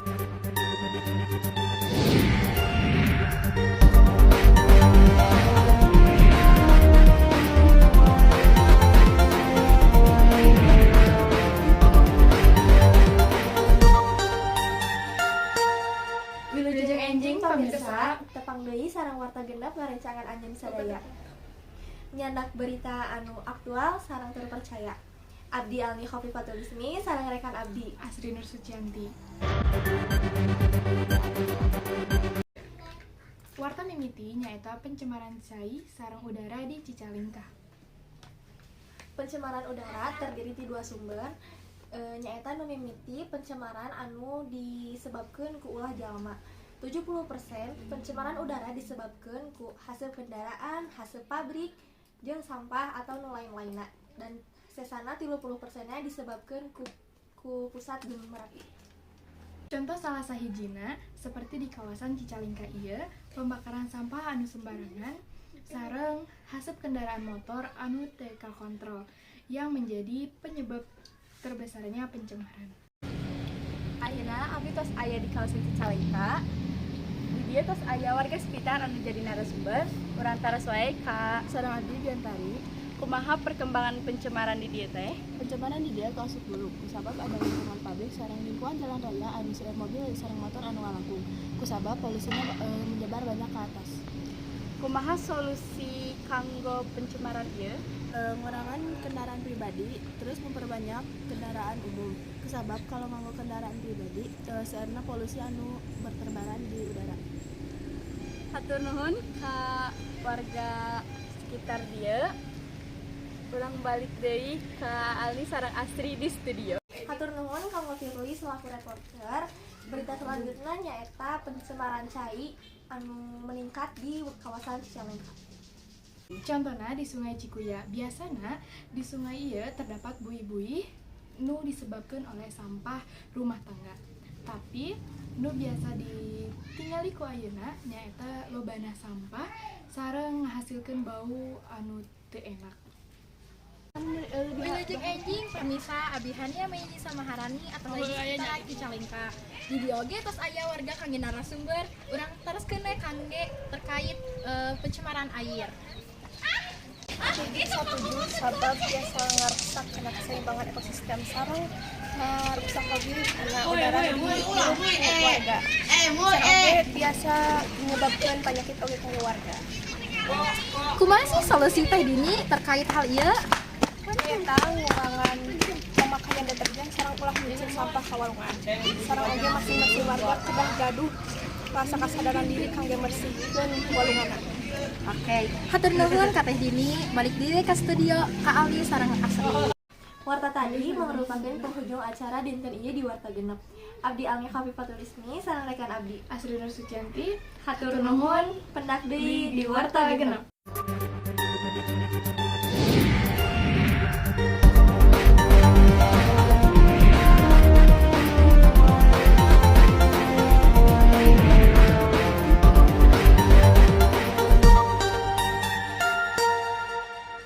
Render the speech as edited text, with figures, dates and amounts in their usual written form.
Wilujeng enjing, pamirsa, tepang deui sareng Warta Genep ngarencangan anjeun sadaya. Nyandak berita anu aktual sareng terpercaya. Abdi Alni Khofifatul Ismi sareng rekan abdi Asri Nur Sucianti. Warta mimiti nyaeta pencemaran cai sareng udara di Cicalengka. Pencemaran udara terdiri ti dua sumber, nyaeta nu mimiti pencemaran anu disebabkeun ku ulah jalma. 70% pencemaran udara disebabkeun ku hasil kendaraan, hasil pabrik, jeung sampah atau nu lain-lainna, dan sesana 30 persennya disebabkeun ku pusat Gunung Merapi. Contoh salah sahijina seperti di kawasan Cicalengka ieu, pembakaran sampah anu sembarangan sareng hasep kendaraan motor anu teu kakontrol yang menjadi penyebab terbesarnya pencemaran. Ayeuna abdi tos aya di kawasan Cicalengka. Di dieu tos aya warga sekitar anu jadi narasumber. Urang taros wae ka Sareng abdi Biantari. Kumaha perkembangan pencemaran di dieu teh? Pencemaran di dieu kaasup buruk kusabab ada lingkungan pabrik sareng lingkungan jalan raya anu seueur mobil sareng motor anu ngalangkung, kusabab polusinya menyebar banyak ke atas. Kumaha solusi kanggo pencemaran ieu? Ngurangan kendaraan pribadi, terus memperbanyak kendaraan umum, kusabab kalau nganggo kendaraan pribadi seueurna polusi anu berterbaran di udara. Hatur nuhun ka warga sekitar dieu. Urang balik deui ka Alni sareng Astri di studio. Hatur nuhun kanggo Firly selaku reporter. Berita selanjutnya nyaeta pencemaran cai anu meningkat di kawasan Cicalengka. Contohnya di Sungai Cikuya, biasanya di sungai ieu terdapat buih-buih nu disebabkan oleh sampah rumah tangga. Tapi nu biasa ditingali ku ayeuna nyaeta lobana sampah sareng ngahasilkeun bau anu teu enak. Wilujeng enjing, pemirsa, abi Hania Meini Samaharani atau di sekitar Cicalengka. Di dieu oge tos aya warga kangge narasumber, urang teruskeun we kangge terkait pencemaran air. Satuju, sabab biasa ngarusak kana keseimbangan ekosistem sareng ngarusak oge kana udara di warga. Sareng oge biasa menyebabkan penyakit oge kanggo warga. Kumaha sih solusi Teh Dini terkait hal ieu? Eta ngurangan pemakaian deterjen sareng ulah nyicil sampah ka walungan. Sareng oge masing-masing warga kedah gaduh rasa kasadaran diri kangge mersihkeun walunganna. Oke, hatur nuhun ka Teh Dini, balik deui ka studio ka Ali sareng Asri. Warta tadi merupakan penghujung acara dinten ieu di Warta Genep. Abdi Alni Khafifatul Ismi sareng rekan abdi Asri Nur Sucianti, hatur nuhun, pendak deui di Warta Genep.